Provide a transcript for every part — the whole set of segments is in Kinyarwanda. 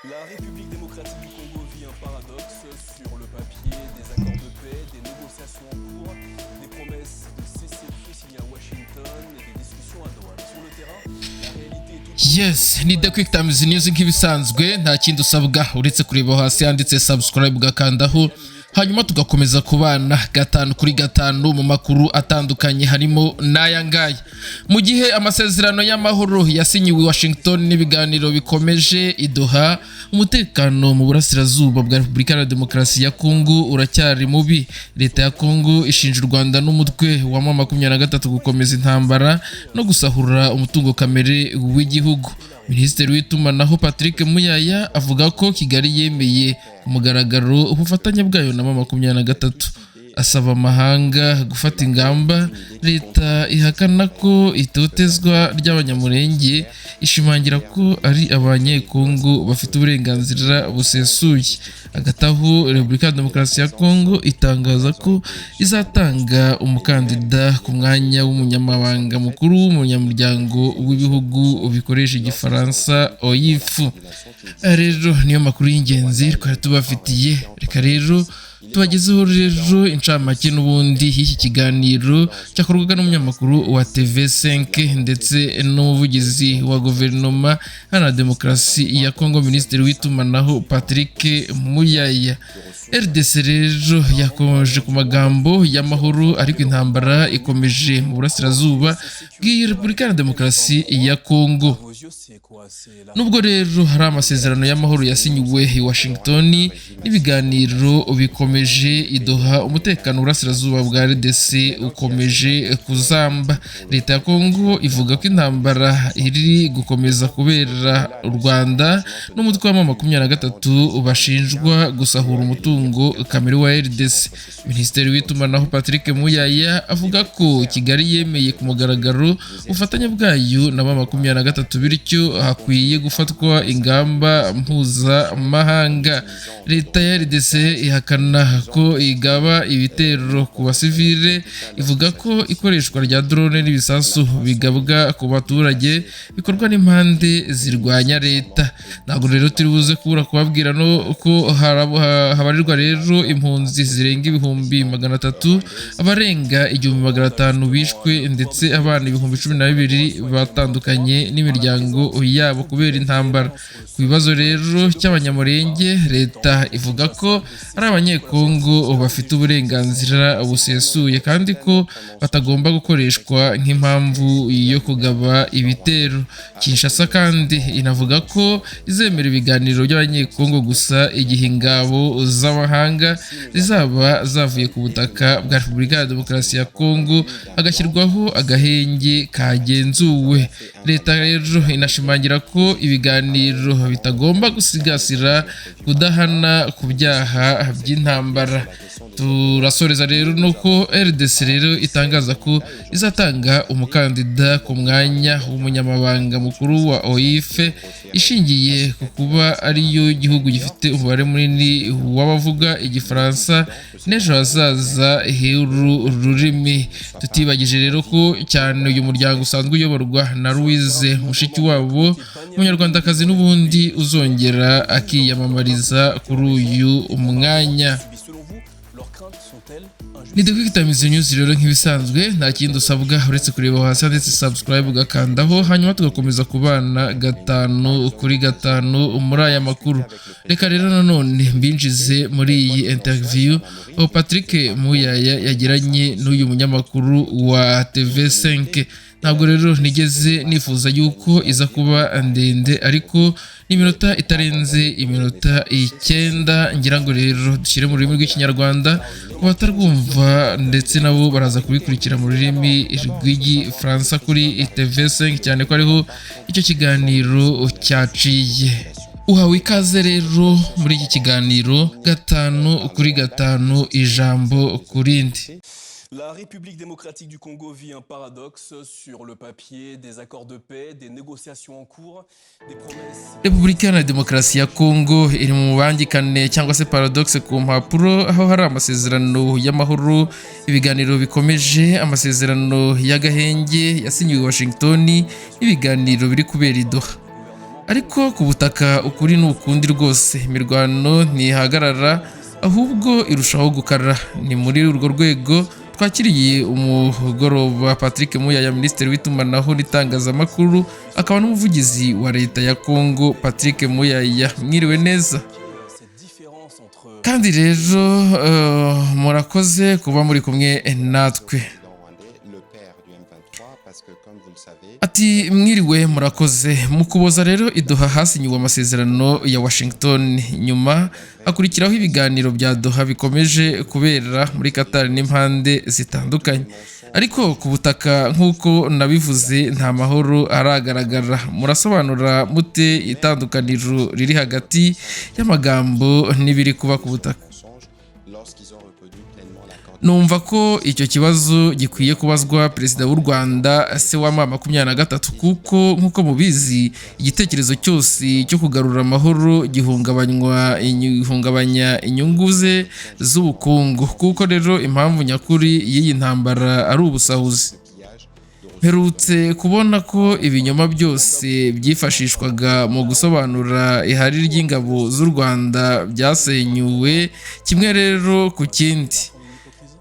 La République démocratique du Congo vit un paradoxe. Sur le papier, des accords de paix, des négociations en cours, des promesses de cessez-le-feu signées à Washington et des discussions à Doha. Mais sur le terrain, la réalité est tout Yes, ni The Quick Times News nk'ibisanzwe. Nta kindi usabwa uretse kureba hasi handitse subscribe, ugakandaho, hanyuma tugakomeza kubana gatanu kuri gatanu mu makuru atandukanye, harimo n'aya ngaya. Mu gihe amasezerano y'amahoro yasinyiwe i Washington n'ibiganiro bikomeje i Doha, umutekano mu burasirazuba bwa Repubulika ya Demokarasi ya Kongo uracyari mubi. Leta ya Kongo ishinja u Rwanda n'umutwe wa M23 gukomeza intambara no gusahura umutungo kamere w'igihugu. Minisitiri w'itumanaho Patrick Muyaya avuga ko Kigali yemeye ku mugaragaro ubufatanye bwayo na M23, asaba amahanga gufata ingamba. Leta ihakana ko itotezwa ry'Abanyamurenge, ishimangira ko ari Abanyekongo bafite uburenganzira busesuye. Hagati aho, Repubulika ya Demokarasi ya Kongo itangaza ko izatanga umukandida ku mwanya w'umunyamabanga mukuru w'umunyamuryango w'ibihugu bikoresha Igifaransa, OIF. Aya rero niyo makuru y'ingenzi twari tubafitiye. Reka rero tubagezeho rero incamake n'ubundi y'iki kiganiro cyakorwaga n'umunyamakuru wa TV5 ndetse n'umuvugizi wa Guverinoma Iharanira Demokarasi ya Kongo, Minisitiri w'itumanaho Patrick Muyaya. RDC rero yakomeje ku magambo y'amahoro, ariko intambara ikomeje mu burasirazuba bw'iyi Repubulika ya Demokarasi ya Kongo. Nubwo rero hari amasezerano y'amahoro yasinyiwe i Washington n'ibiganiro bikomeje i Doha, umutekano burasirazuba bwa RDC ukomeje kuzamba. Leta ya Kongo ivuga ko intambara iri gukomeza kubera u Rwanda n'umutwe wa M23 bashinjwa gusahura umutungo kamere wa RDC. Minisitiri w'itumanaho Patrick Muyaya avuga ko Kigali yemeye ku mugaragaro ubufatanye bwayo na M23, bityo hakwiye gufatwa ingamba mpuzamahanga. Leta ya RDC ihakana ko igaba ibitero ku basivile, ivuga ko ikoreshwa rya drone n'ibisasu bigabwa ku baturage bikorwa n'impande zirwanya leta. Ntabwo rero turi buze kubura kubabwira no ko habarirwa rero impunzi zirenga 300,000, abarenga 1500 bishwe, ndetse abana 12,000 batandukanye n'imiryango yabo kubera intambara. Ku bibazo rero cy'Abanyamurenge, leta ivuga ko ari Abanyekongo bafite uburenganzira busesuye kandi ko batagomba gukoreshwa nk'impamvu yo kugaba ibitero. Kinshasa kandi inavuga ko izemera ibiganiro by'Abanyekongo gusa igihe ingabo z'amahanga zizaba zavuye ku butaka bwa Repubulika ya Demokarasi ya Kongo, hagashyirwaho agahenge kagenzuwe. Leta rero inashimangira ko ibiganiro bitagomba gusigasira kudahana ku byaha by'intambara. Turasoreza rero nuko RDC rero itangaza ko izatanga umukandida ku mwanya w'umunyamabanga mukuru wa OIF, ishingiye ku kuba ariyo gihugu gifite umubare munini w'abavuga Igifaransa n'ejo hazaza h'uru rurimi. Tutibagije rero ko cyane uyu muryango usanzwe uyoborwa na Louise Mushikiwabo, Umunyarwandakazi n'ubundi uzongera akiyamamariza kuri uyu mwanya. Ni The Quick Times News rero nk'ibisanzwe. Nta kindi usabwa uretse kureba hasi handitse subscribe, ugakandaho, hanyuma tugakomeza kubana gatanu kuri gatanu muri aya makuru. Reka rero nanone mbinjize muri iyi interview aho Patrick Muyaya yagiranye n'uyu munyamakuru wa TV5. Ntabwo rero nigeze nifuza yuko iza kuba ndende, ariko ni iminota itarenze iminota 9. Ngira ngo rero dushyire mu rurimi rw'Ikinyarwanda ku batarwumva, ndetse nabo baraza kubikurikira mu rurimi rw'Igifaransa kuri TV5, cyane ko ariho icyo kiganiro cyaciye. Uhawe ikaze rero muri iki kiganiro gatanu kuri gatanu, ijambo ku rindi. La République démocratique du Congo vit un paradoxe. Sur le papier, des accords de paix, des négociations en cours, des promesses. Repubulika Iharanira Demokarasi ya Kongo iri mu bangikane cyangwa se paradoxe ku mpapuro, aho hari amasezerano y'amahoro, ibiganiro bikomeje, amasezerano y'agahenge yasinyiwe i Washington n'ibiganiro biri kubera i Doha. Ariko ku butaka ukuri ni ukundi rwose, imirwano ntihagarara ahubwo irushaho gukara. Ni muri urwo rwego twakiriye umugoroba Patrick Muyaya, Minisitiri w'itumanaho n'itangazamakuru akaba n'umuvugizi wa leta ya Congo. Patrick Muyaya, mwiriwe neza? Cette différence entre Kandi rero murakoze kuba muri kumwe natwe. Président rwandais, le père du M23, parce que comme vous le savez, Ati mwiriwe, murakoze. Mu Kuboza rero i Doha hasinyiwe amasezerano ya Washington, nyuma hakurikiraho ibiganiro bya Doha bikomeje kubera muri Qatar n'impande zitandukanye, ariko ku butaka nk'uko nabivuze nta mahoro aragaragara. Murasobanura mute itandukaniro riri hagati y'amagambo n'ibiri kuba ku butaka? Mensonges lorsqu'ils ont reconnu pleinement l'accord Numva ko icyo kibazo gikwiye kubazwa perezida w'u Rwanda, se wa M23, kuko nk'uko mubizi igitekerezo cyose cyo kugarura amahoro gihungabanya inyungu ze z'ubukungu, kuko rero impamvu nyakuri y'iyi ntambara ari ubusahuzi. Pillage de Mperutse kubona ko ibinyoma byose byifashishwaga mu gusobanura ihari ry'ingabo z'u Rwanda byasenyuwe kimwe rero ku kindi,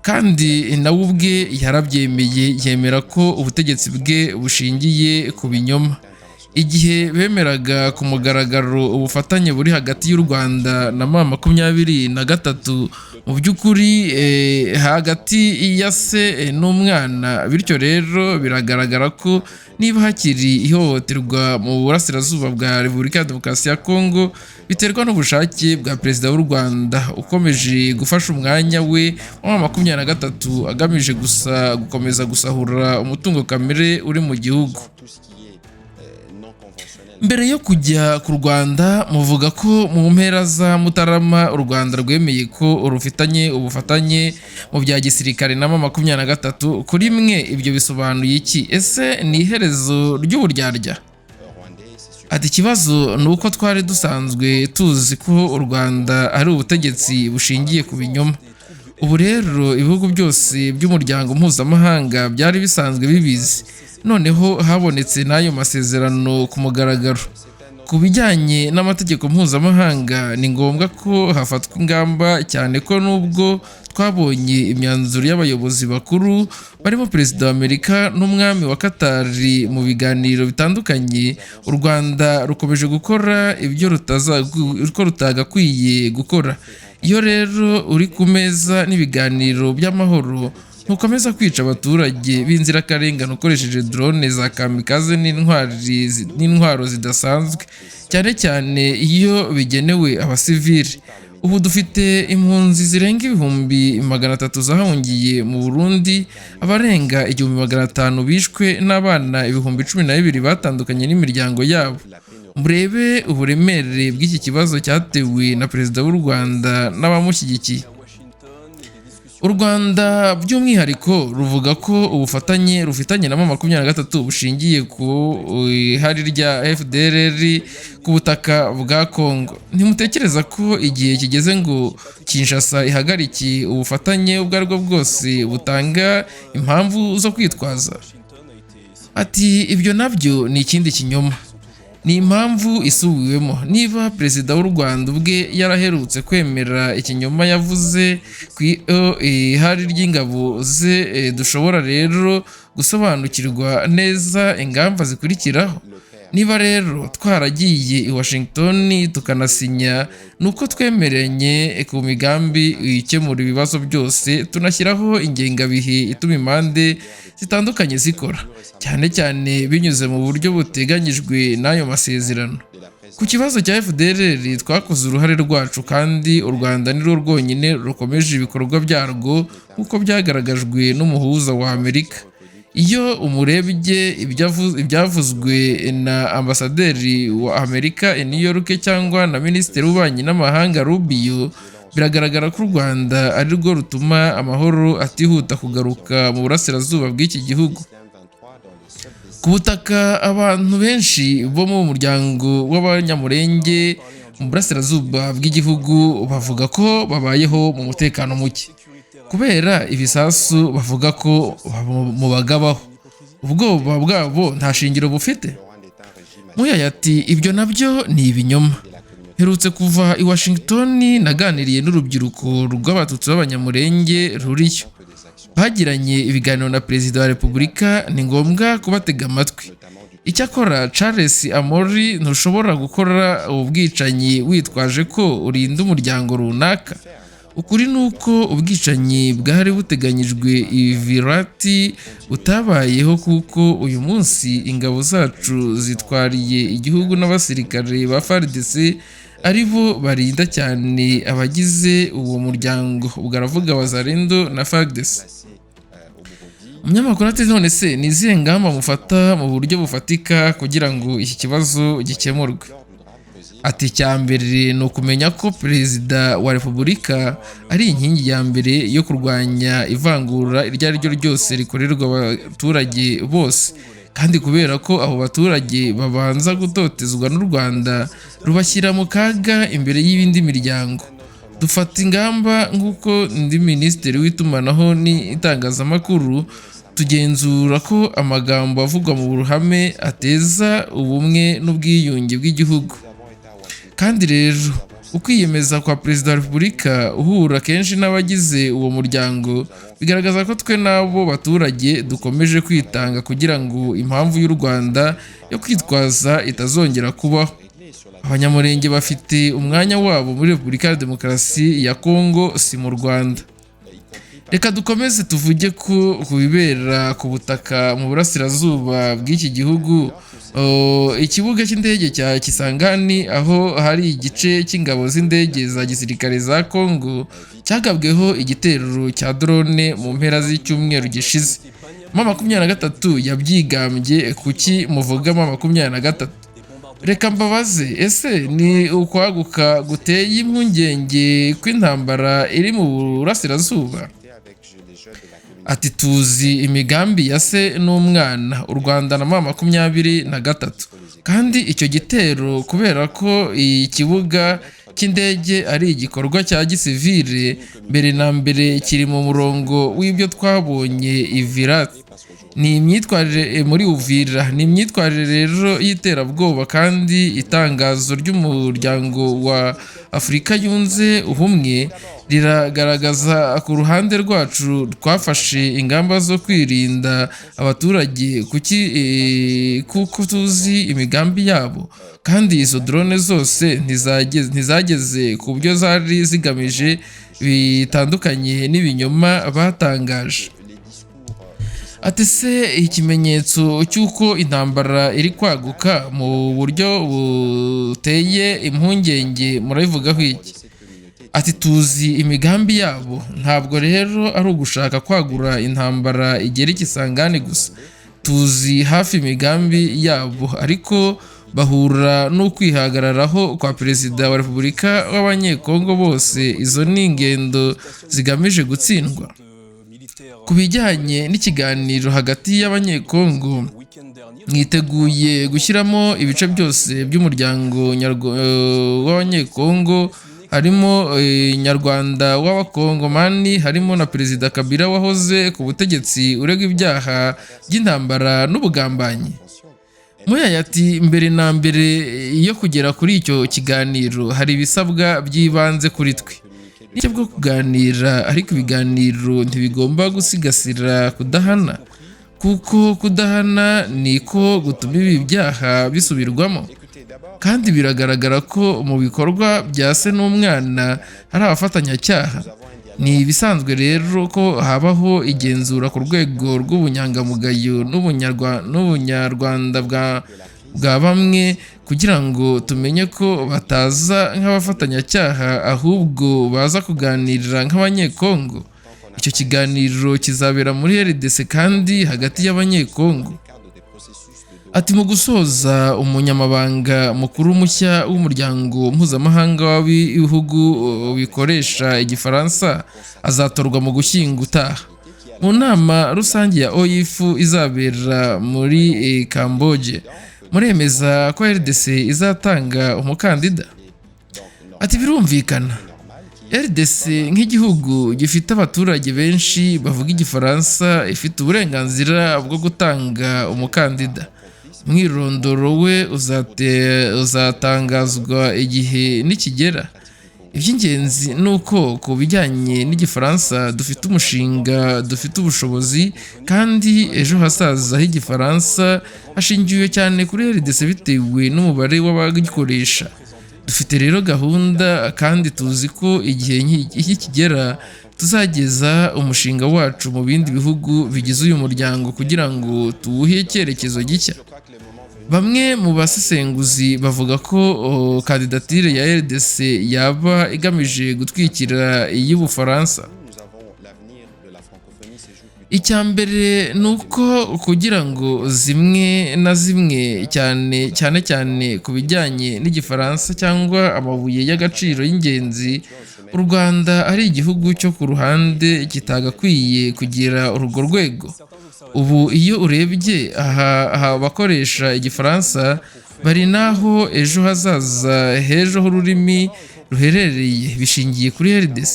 kandi nawe ubwe yarabyemeye, yemera ko ubutegetsi bwe bushingiye ku binyoma igihe bemeraga ku mugaragaro ubufatanye buri hagati y'u Rwanda na M23, mu by'ukuri hagati ya se n'umwana. Bityo rero biragaragara ko niba hakiri ihohoterwa mu burasirazuba bwa Repubulika ya Demokarasi ya Kongo, biterwa n'ubushake bwa perezida w'u Rwanda ukomeje gufasha umwanya we wa M23, agamije gusa gukomeza gusahura umutungo kamere uri mu gihugu. Tout ce qui est non conventionnel. Mbere yo kujya ku Rwanda, muvuga ko mu mpera za Mutarama u Rwanda rwemeye ko rufitanye ubufatanye mu bya gisirikare na M23. Kuri mwe ibyo bisobanuye iki? Ese ni iherezo ry'uburyarya? Rwandais, c'est sûr. Ati ikibazo ni uko twari dusanzwe tuzi ko u Rwanda ari ubutegetsi bushingiye ku binyoma. Ubu rero ibihugu byose by'umuryango mpuzamahanga byari bisanzwe bibizi, noneho habonetse n'ayo masezerano ku mugaragaro. Ku bijyanye n'amategeko mpuzamahanga ni ngombwa ko hafatwa ingamba, cyane ko nubwo twabonye imyanzuro y'abayobozi bakuru barimo perezida wa Amerika n'umwami wa Katari mu biganiro bitandukanye, u Rwanda rukomeje gukora ibyo ko rutagakwiye gukora. Iyo rero uri ku meza n'ibiganiro by'amahoro, ntukomeza kwica abaturage b'inzirakarengane ukoresheje drone za kamikaze n'intwaro zidasanzwe, cyane cyane iyo bigenewe abasivili. Ubu dufite impunzi zirenga 300,000 zahungiye mu Burundi, abarenga 1500 bishwe n'abana 12,000 batandukanye n'imiryango yabo. Murebe uburemere bw'iki kibazo cyatewe na perezida w'u Rwanda n'abamushyigikiye. U Rwanda by'umwihariko ruvuga ko ubufatanye rufitanye na M23 bushingiye ku ihari rya FDLR ku butaka bwa Congo. Ntimutekereza ko igihe kigeze ngo Kinshasa ihagarike ubufatanye ubwo aribwo bwose butanga impamvu zo kwitwaza? Ati ibyo nabyo ni ikindi kinyoma, ni impamvu isubiwemo. Niba perezida w'u Rwanda ubwe yaraherutse kwemera ikinyoma yavuze ku ihari ry'ingabo ze, dushobora rero gusobanukirwa neza ingamba zikurikiraho. Niba rero twaragiye i Washington tukanasinya, ni uko twemeranye ku migambi ikemura ibibazo byose, tunashyiraho ingengabihe ituma impande zitandukanye zikora, cyane cyane binyuze mu buryo buteganyijwe n'ayo masezerano. Ku kibazo cya FDLR twakoze uruhare rwacu, kandi u Rwanda ni rwo rwonyine rukomeje ibikorwa byarwo nk'uko byagaragajwe n'umuhuza wa Amerika. Iyo umurebye ibyavuzwe na ambasaderi wa Amerika i New York cyangwa na minisitiri w'ububanyi n'amahanga Rubio, biragaragara ko u Rwanda ari rwo rutuma amahoro atihuta kugaruka mu burasirazuba bw'iki gihugu. Ku butaka abantu benshi bo mu muryango w'Abanyamurenge mu burasirazuba bw'igihugu bavuga ko babayeho mu mutekano muke kubera ibisasu bavuga ko mubagabaho. Ubwoba bwabo nta shingiro bufite? Muyaya ati ibyo nabyo ni ibinyoma. Mperutse kuva i Washington, naganiriye n'urubyiruko rw'Abatutsi b'Abanyamurenge ruriyo, bagiranye ibiganiro na Perezida wa Repubulika. Ni ngombwa kubatega amatwi. Icyakora Charles Amori, ntushobora gukora ubu bwicanyi witwaje ko urinda umuryango runaka. Ukuri ni uko ubwicanyi bwari buteganyijwe ivirati butabayeho, kuko uyu munsi ingabo zacu zitwariye igihugu n'abasirikare ba FARDC ari bo barinda cyane abagize uwo muryango. Ubwo aravuga Wazalendo na FARDC. Umunyamakuru ati none se ni izihe ngamba mufata mu buryo bufatika kugira ngo iki kibazo gikemurwe? Ati icya mbere ni ukumenya ko Perezida wa Repubulika ari inkingi ya mbere yo kurwanya ivangura iryo ari ryo ryose rikorerwa abaturage bose, kandi kubera ko abo baturage babanza gutotezwa n'u Rwanda rubashyira mu kaga imbere y'indi miryango, dufata ingamba. Nk'uko ndi Minisitiri w'Itumanaho n'Itangazamakuru, tugenzura ko amagambo avugwa mu ruhame ateza ubumwe n'ubwiyunge bw'igihugu. Kandi rero ukwiyemeza kwa Perezida wa Repubulika uhura kenshi n'abagize uwo muryango bigaragaza ko twe n'abo baturage dukomeje kwitanga kugira ngo impamvu y'u Rwanda yo kwitwaza itazongera kubaho. Abanyamurenge bafite umwanya wabo muri Repubulika ya Demokarasi ya Kongo, si mu Rwanda. Reka dukomeze tuvuge ko ku bibera ku butaka mu burasirazuba bw'iki gihugu, ikibuga cy'indege cya Kisangani, aho hari igice cy'ingabo z'indege za gisirikare za Kongo, cyagabweho igitero cya drone mu mpera z'icyumweru gishize. M23 yabyigambye. Kuki muvuga M23? Reka mbabaze, ese ni ukwaguka guteye impungenge kw'intambara iri mu burasirazuba? Ati tuzi imigambi ya se n'umwana, u Rwanda na M23, kandi icyo gitero, kubera ko ikibuga cy'indege ari igikorwa cya gisivile, mbere na mbere kiri mu murongo w'ibyo twabonye Ivira, ni imyitwarire muri Uvira, ni imyitwarire rero y'iterabwoba. Kandi itangazo ry'Umuryango wa Afurika Yunze Ubumwe riragaragaza ku ruhande rwacu twafashe ingamba zo kwirinda abaturage kuki kuko tuzi imigambi yabo, kandi izo drone zose ntizageze ku byo zari zigamije, bitandukanye n'ibinyoma batangaje. Ati se ikimenyetso cy'uko intambara iri kwaguka mu buryo buteye impungenge murabivugaho iki? Ati tuzi imigambi yabo, ntabwo rero ari ugushaka kwagura intambara igera ikisangani gusa. Tuzi hafi imigambi yabo, ariko bahura n'ukwihagararaho kwa Perezida wa Repubulika w'Abanyekongo bose. Izo ni ingendo zigamije gutsindwa. Ku bijyanye n'ikiganiro hagati y'Abanyekongo, mwiteguye gushyiramo ibice byose by'umuryango w'Abanyekongo, harimo Nyarwanda w'Abakongomani, harimo na Perezida Kabila wahoze ku butegetsi uregwa ibyaha by'intambara n'ubugambanyi? Muyaya ati mbere na mbere yo kugera kuri icyo kiganiro hari ibisabwa by'ibanze kuri twe. Nicyo bwo kuganira, ariko ibiganiro ntibigomba gusigasira kudahana, kuko kudahana niko gutuma ibi byaha bisubirwamo. Kandi biragaragara ko mu bikorwa bya se n'umwana hari abafatanyacyaha. Ni ibisanzwe rero ko habaho igenzura ku rwego rw'ubunyangamugayo n'ubunyarwanda bwa bamwe, kugira ngo tumenye ko bataza nk'abafatanyacyaha, ahubwo baza kuganira nk'Abanyekongo. Icyo kiganiro kizabera muri RDC kandi hagati y'Abanyekongo. Ati mu gusoza, umunyamabanga mukuru mushya w'Umuryango Mpuzamahanga w'Ibihugu bikoresha Igifaransa azatorwa mu Gushyingo utaha mu nama rusange ya OIF izabera muri Kamboje. Muremeza ko RDC izatanga umukandida? Ati birumvikana, RDC nk'igihugu gifite abaturage benshi bavuga Igifaransa ifite uburenganzira bwo gutanga umukandida. Umwirondoro we uzatangazwa igihe nikigera. Iby'ingenzi ni uko ku bijyanye n'Igifaransa dufite umushinga, dufite ubushobozi, kandi ejo hazaza h'Igifaransa hashingiwe cyane kuri RDC bitewe n'umubare w'abagikoresha. Dufite rero gahunda kandi tuzi ko igihe nikigera tuzageza umushinga wacu mu bindi bihugu bigize uyu muryango kugira ngo tuwuhe icyerekezo gishya. Bamwe mu basesenguzi bavuga ko kandidatire ya RDC yaba igamije gutwikira iy'Ubufaransa. Nous avons l'avenir de la francophonie se joue plutôt Icya mbere ni uko kugira ngo zimwe na zimwe, cyane cyane cyane ku bijyanye n'Igifaransa cyangwa amabuye y'agaciro y'ingenzi, u Rwanda ari igihugu cyo ku ruhande kitagakwiye kugira urwo rwego. Ubu iyo urebye aha abakoresha Igifaransa bari n'aho ejo hazaza h'ejo h'ururimi ruherereye bishingiye kuri RDC.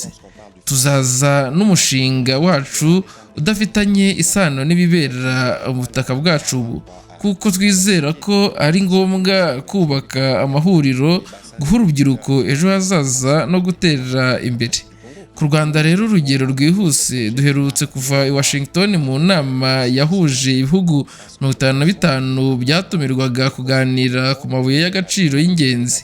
Tuzaza n'umushinga wacu udafitanye isano n'ibibera ubutaka bwacu ubu, kuko twizera ko ari ngombwa kubaka amahuriro, guha urubyiruko ejo hazaza no gutera imbere ku Rwanda. Rero urugero rwihuse, duherutse kuva i Washington mu nama yahuje ibihugu 55 byatumirwaga kuganira ku mabuye y'agaciro y'ingenzi.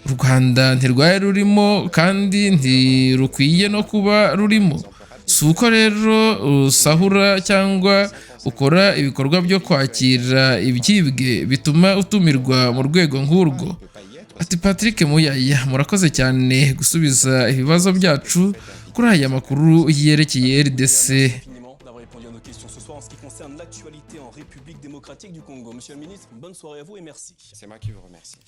U Rwanda ntirwari rurimo kandi ntirukwiye no kuba rurimo. Si uko rero usahura cyangwa ukora ibikorwa byo kwakira ibyibwe bituma utumirwa mu rwego nk'urwo. Ati: "Patrick Muyaya, murakoze cyane gusubiza ibibazo byacu kuri aya makuru yerekeye RDC." Infiniment d'avoir répondu à nos questions ce soir en ce qui concerne l'actualité en République démocratique du Congo. Monsieur le ministre, bonne soirée à vous et merci. C'est moi qui vous remercie.